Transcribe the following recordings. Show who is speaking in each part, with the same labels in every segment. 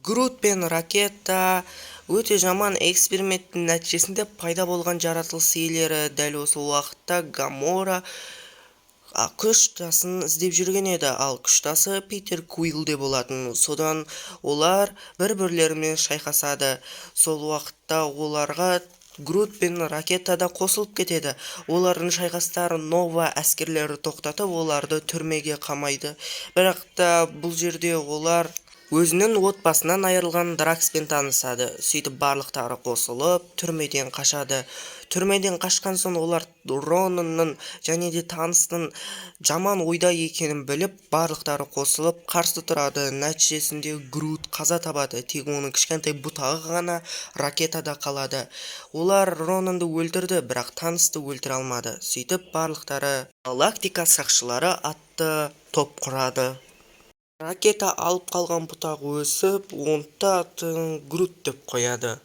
Speaker 1: Грут пен Ракета өте жаман эксперименттің нәтижесінде пайда болған жаратылыс иелері. Дәл осы уақытта Гамора күш тасын іздеп жүрген еді, ал күш тасы Питер Куиллде болатын. Содан олар бір-бірлерімен шайқасады. Сол уақытта оларға Грут пен Ракета да қосылып кетеді. Олардың шайқастарын Нова әскерлері тоқтатып, оларды түрмеге қамайды. Бірақ та бұл жерде олар өзінің отбасынан айырылған Дракспен танысады. Сөйтіп, барлықтары қосылып, түрмеден қашады. Түрмеден қашқан соң олар Ронанның және де Таностың жаман ойда екенін біліп, барлықтары қосылып қарсы тұрады. Нәтижесінде Грут қаза табады, тек оның кішкентай бұтағы ғана Ракетада қалады. Олар Ронанды өлтірді, бірақ Таносты өлтіре алмады. Сөйтіп, барлықтары Галактика сақшылары атты топ құрады. Ракета алып қалған бұтақ өсіп, онда атын Грут деп қояды.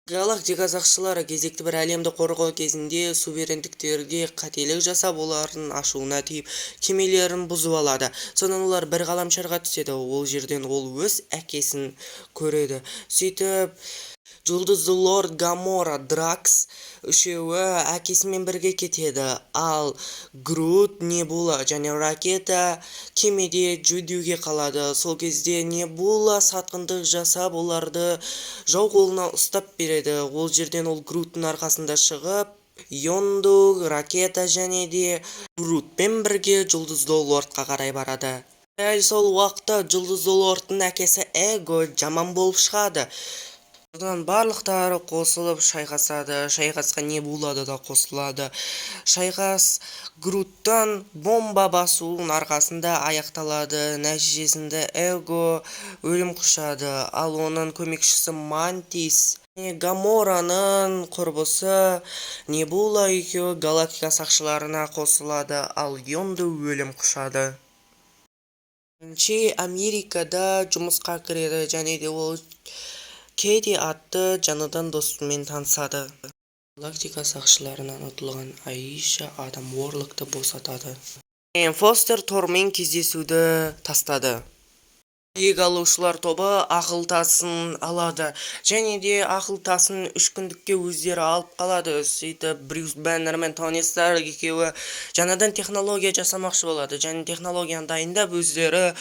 Speaker 1: Галактика сақшылары кезекті бір әлемді қорғау кезінде суверендіктерге қателік жасап, олардың ашуына тиіп, кемелерін бұзып алады. Содан олар бір ғаламшарға түседі. Ол жерден ол өз әкесін көреді. Сөйтіп, Жұлдызды Лорд, Гамора, Дракс үшеуі әкесімен бірге кетеді. Ал Грут, Небула және Ракета кемеде жүдеуге қалады. Сол кезде Небула сатқындық жасап, оларды жау қолына ұстап береді. Ол жерден ол Груттың арқасында шығып, Йонду, Ракета және де Грутпен бірге Жұлдызды Лордқа қарай барады. Дәл сол уақытта Жұлдызды Лордтың әкесі Эго жаман болып шығады. Содан барлықтары қосылып шайқасады. Шайқасқа Небула да қосылады. Шайқас Груттан бомба басуының арқасында аяқталады. Нәтижесінде Эго өлім құшады, ал оның көмекшісі Мантис және Гамораның құрбысы Небула екеуі Галактика сақшыларына қосылады, ал Йонду өлім құшады. Бірінші Америкада жұмысқа кіреді және де ол Кэти атты жаңадан досымен танысады. Галактика сақшыларынан ұтылған Аиша Адам Уорлокты босатады. Джейн Фостер Тормен кездесуді тастады. Кек алушылар тобы ақыл тасын алады және де ақыл тасын 3 күндікке өздері алып қалады. Сөйтіп, Брюс Беннер мен Тони Старк екеуі жаңадан технология жасамақшы болады және технологияны дайындап, өздері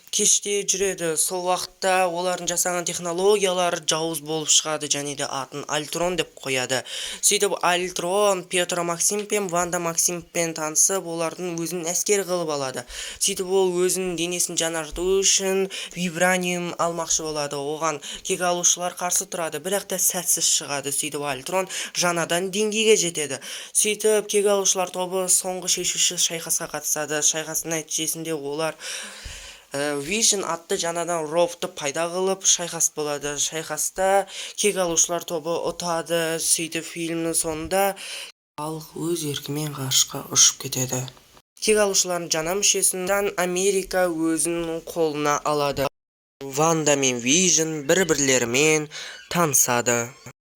Speaker 1: кеште жүреді. Сол уақытта олардың жасаған технологиялары жауыз болып шығады және де атын Альтрон деп қояды. Сөйтіп, Альтрон Петро Максимов пен Ванда Максимовпен танысып, олардың өзін әскер қылып алады. Сөйтіп, ол өзінің денесін жаңарту үшін вибраниум алмақшы болады. Оған кек алушылар қарсы тұрады, бірақ та сәтсіз шығады. Сөйтіп, Альтрон жаңадан деңгейге жетеді. Сөйтіп, кек алушылар тобы соңғы шешуші шайқасқа қатысады. Шайқастың нәтижесінде олар Вижн атты жаңадан роботты пайда қылып, шайқас болады. Шайқаста кек алушылар тобы ұтады. Сөйтіп, фильмнің соңында Халк өз еркімен ғарышқа ұшып кетеді. Кек алушылардың жаңа мүшесін Америка өзінің қолына алады. Ванда мен Вижн бір-бірлерімен танысады.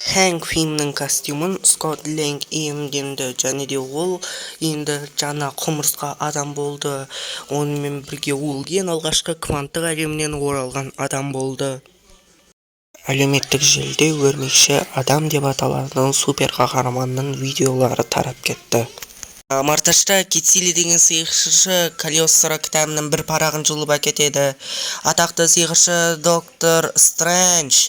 Speaker 1: Хэнк Пимнің костюмін Скотт Лэнг иемденді және де ол енді жаңа құмырсқа адам болды. Онымен бірге ол ең алғашқы кванттық әлемнен оралған адам болды. Әлеуметтік желіде Өрмекші адам деп аталатын супер қаһарманның видеолары тарап кетті. Марташта Кицили деген сиқыршы Калиостро кітабының бір парағын жұлып әкетеді. Атақты сиқыршы Доктор Стрэндж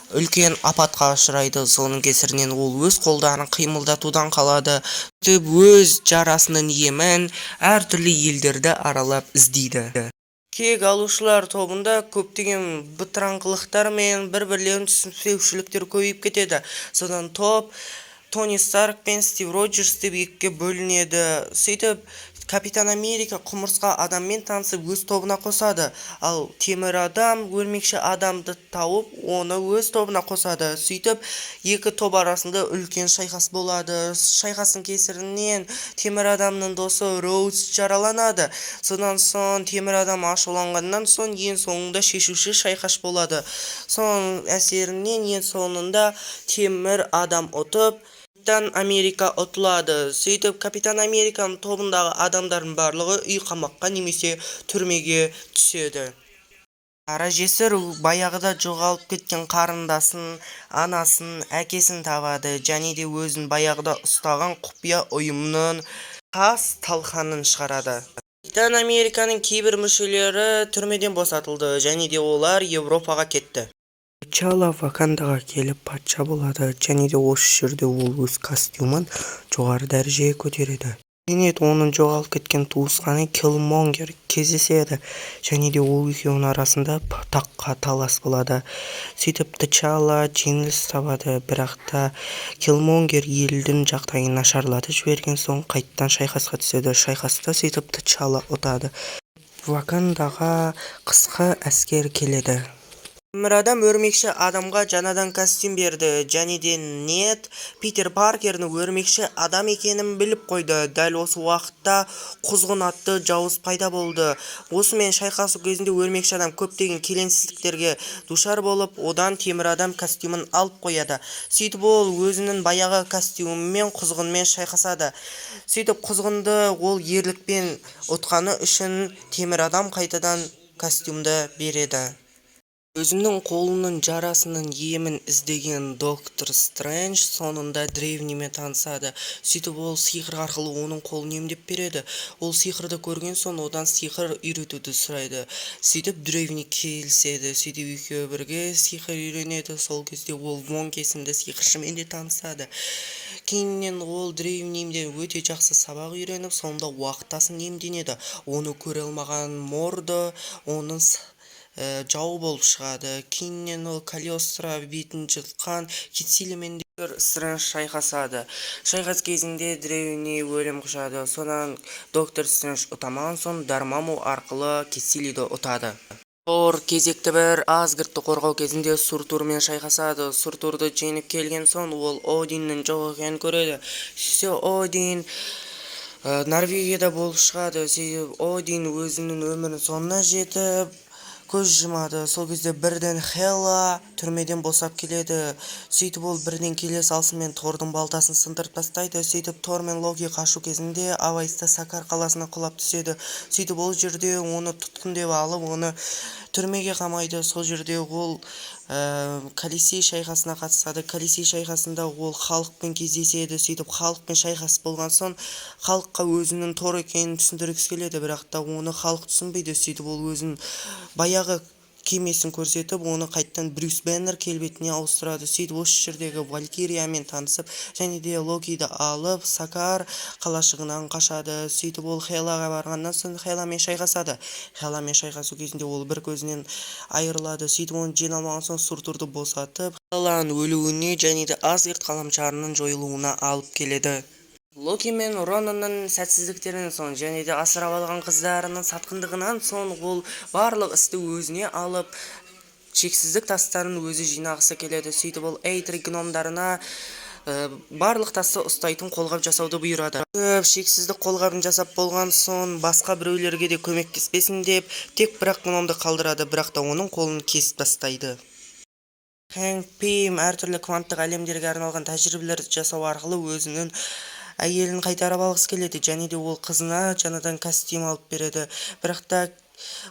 Speaker 1: үлкен апатқа ұшырайды. Соның кесірінен ол өз қолдарын қимылдатудан қалады. Сөйтіп, өз жарасының емін әртүрлі елдерді аралап іздейді. Кек алушылар тобында көптеген бытыраңқылықтар мен бір-бірлерін түсініспеушіліктер көбейіп кетеді. Содан топ Тони Старк пен Стив Роджерс деп екіге бөлінеді. Сөйтіп, Капитан Америка құмырсқа адаммен танысып, өз тобына қосады, ал Темір адам Өрмекші адамды тауып, оны өз тобына қосады. Сөйтіп, екі топ арасында үлкен шайқас болады. Шайқастың кесірінен Темір адамның досы Роудс жараланады. Содан соң Темір адам ашуланғаннан соң, ең соңында шешуші шайқас болады. Соның әсерінен ең соңында Темір адам ұтып, Капитан Америка ұтылады. Сөйтіп, Капитан Американың тобындағы адамдардың барлығы үй қамаққа немесе түрмеге түседі. Қара жесір баяғыда жоғалып кеткен қарындасын, анасын, әкесін табады және де өзін баяғыда ұстаған құпия ұйымның тас-талқанын шығарады. Капитан Американың кейбір мүшелері түрмеден босатылды және де олар Европаға кетті. T'Challa Вакандаға келіп патша болады және де осы жерде ол өз костюмін жоғары дәрежеге көтереді. Кенет оның жоғалып кеткен туысқаны Киллмонгер кездеседі және де ол екеуінің арасында таққа талас болады. Сөйтіп T'Challa жеңіліс табады, бірақ та Киллмонгер елдің жағдайын нашарлатып жіберген соң қайтадан шайқасқа түседі. Шайқаста сөйтіп T'Challa ұтады. Вакандаға қысқы әскер келеді. Темір Адам Өрмекші Адамға жаңадан костюм берді және де Нед Питер Паркердің Өрмекші Адам екенін біліп қойды. Дәл осы уақытта Құзғын атты жауыз пайда болды. Осымен шайқасу кезінде Өрмекші Адам көптеген келеңсіздіктерге душар болып, одан Темір Адам костюмін алып қояды. Сөйтіп ол өзінің баяғы костюмімен Құзғынмен шайқасады. Сөйтіп Құзғынды ол ерлікпен ұтқаны үшін Темір Адам қайтадан костюмді береді. Өзінің қолының жарасының емін іздеген Доктор Стрэндж соңында Древниймен танысады. Сөйтіп ол сиқыр арқылы оның қолын емдеп береді. Ол сиқырды көрген соң, одан сиқыр үйретуді сұрайды. Сөйтіп Древний келіседі. Сөйтіп екеуі бірге сиқыр үйренеді. Сол кезде ол Вонг есімді сиқыршымен де танысады. Кейіннен ол Древнийден өте жақсы сабақ үйреніп, соңында уақыт тасын иемденеді. Оны көре алмаған Мордо оның жауы болып шығады. Кейіннен ол Калиостро бетін жыртқан Китсилимен Стрэндж шайқасады. Шайқас кезінде Древний өлім құшады. Содан Доктор Стрэндж ұтамаған соң, Дормамму арқылы Китсилиді ұтады. Тор кезекті бір Асгардты қорғау кезінде Суртурмен шайқасады. Суртурды жеңіп келген соң, ол Одиннің жоқ екенін көреді. Сөйтсе, Один Норвегияда болып шығады. Сөйтіп Один өзінің өмірінің соңына жетіп, көз жұмады. Сол кезде бірден Хела түрмеден босап келеді. Сөйтіп ол бірден келе салысымен Тордың балтасын сындырып тастайды. Сөйтіп Тор мен Локи қашу кезінде абайсызда Сакар қаласына құлап түседі. Сөйтіп ол жерде оны тұтқын деп алып, оны түрмеге қамайды. Сол жерде ол Колизей шайқасына қатысады. Колизей шайқасында ол халықпен кездеседі. Сөйтіп халықпен шайқас болған соң, халыққа өзінің Тор екенін түсіндіргісі келеді, бірақ та оны халық түсінбейді. Сөйтіп ол өзінің баяғы кемесін көрсетіп, оны қайтадан Брюс Беннер келбетіне ауыстырады. Сөйтіп осы жердегі Валькириямен танысып және де Локиді алып, Сакар қалашығынан қашады. Сөйтіп ол Хелаға барғаннан соң, Хеламен шайқасады. Хеламен шайқасу кезінде ол бір көзінен айырылады. Сөйтіп оны жеңе алмаған соң, Суртурды босатып, Хеланың өлуіне және де Асгард ғаламшарының жойылуына алып келеді. Локи мен Ронанның сәтсіздіктерінен соң және де асырап алған қыздарының сатқындығынан соң, ол барлық істі өзіне алып, шексіздік тастарын өзі жинағысы келеді. Сөйтіп ол Эйтри гномдарына барлық тасты ұстайтын қолғап жасауды бұйырады. Шексіздік қолғабын жасап болған соң, басқа біреулерге де көмектеспесін деп, тек бір-ақ гномды қалдырады, бірақ та оның қолын кесіп тастайды. Хэнк Пим әртүрлі кванттық әлемдерге арналған тәжірибелерді жасау арқылы өзінің әйелін қайтарып алғысы келеді және де ол қызына жаңадан костюм алып береді. Бірақ та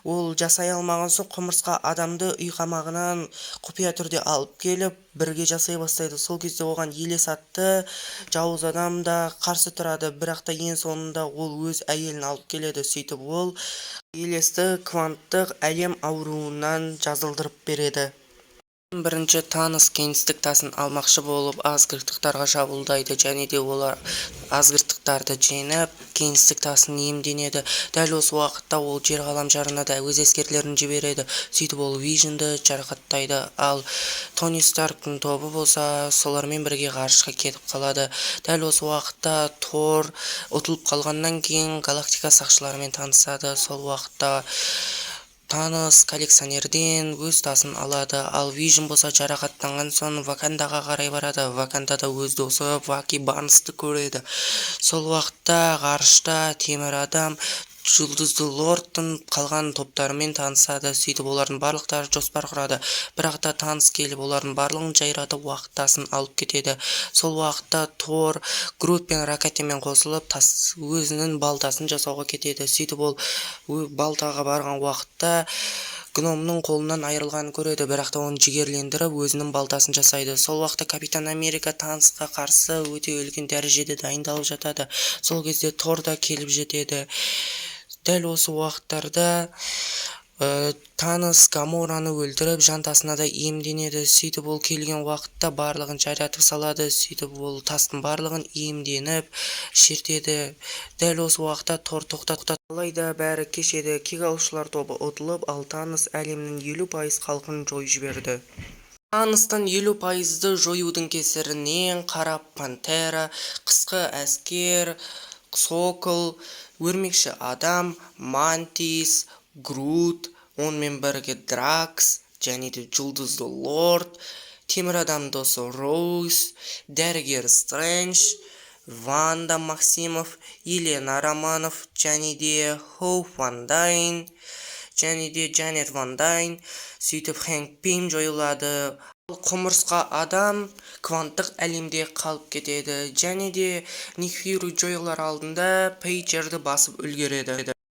Speaker 1: ол жасай алмаған соң, құмырсқа адамды үй қамағынан құпия түрде алып келіп, бірге жасай бастайды. Сол кезде оған Елес атты жауыз адам да қарсы тұрады, бірақ та ең соңында ол өз әйелін алып келеді. Сөйтіп ол Елесті кванттық әлем ауруынан жазылдырып береді. Бірінші Танос кеңістік тасын алмақшы болып, асгардтықтарға шабуылдайды және де олар асгардтықтарды жеңіп, кеңістік тасын иемденеді. Дәл осы уақытта ол жер ғаламшарына да өз әскерлерін жібереді. Сөйтіп ол Вижнді жарақаттайды, ал Тони Старктың тобы болса, солармен бірге ғарышқа кетіп қалады. Дәл осы уақытта Тор ұтылып қалғаннан кейін галактика сақшыларымен танысады. Сол уақытта Танос коллекционерден өз тасын алады, ал Вижн болса, жарақаттанған соң Вакандаға қарай барады. Вакандада өз досы Баки Барнсты көреді. Сол уақытта ғарышта Темір Адам Жұлдызды Лордтың қалған топтарымен танысады. Сөйтіп олардың барлықтары жоспар құрады, бірақ та Танос келіп, олардың барлығын жайратып, уақыт тасын алып кетеді. Сол уақытта Тор Грут пен Ракетамен қосылып, тас өзінің балтасын жасауға кетеді. Сөйтіп ол балтаға барған уақытта Гномның қолынан айырылғанын көреді, бірақ та оны жігерлендіріп, өзінің балтасын жасайды. Сол уақытта Капитан Америка Таносқа қарсы өте үлкен дәрежеде дайындалып жатады. Сол кезде Тор да келіп жетеді. Дәл осы уақыттарда Танос Гамораны өлтіріп, жантасына да иемденеді. Сөйтіп, ол келген уақытта барлығын жайратып салады. Сөйтіп, ол тастың барлығын иемденіп шертеді. Дәл осы уақытта Тор тоқтат. Алайда бәрі кеш еді. Кек алушылар тобы ұтылып, ал Танос әлемнің 50% халқын жойып жіберді. Таностан 50%-ды жоюдың кесірінен Қара Пантера, Қысқы әскер, Сокол, Өрмекші адам, Мантис, Грут, онымен бірге Дракс және де Жұлдызды Лорд, Темір Адам досы Роуз, дәрігер Стрэндж, Ванда Максимов, Елена Романов және де Хоуп Ван Дайн және де Джанет Ван Дайн, сөйтіп, Хэнк Пим жойылады. Ал Құмырсқа адам кванттық әлемде қалып кетеді және де Ник Фьюри жойылар алдында пейджерді басып үлгереді.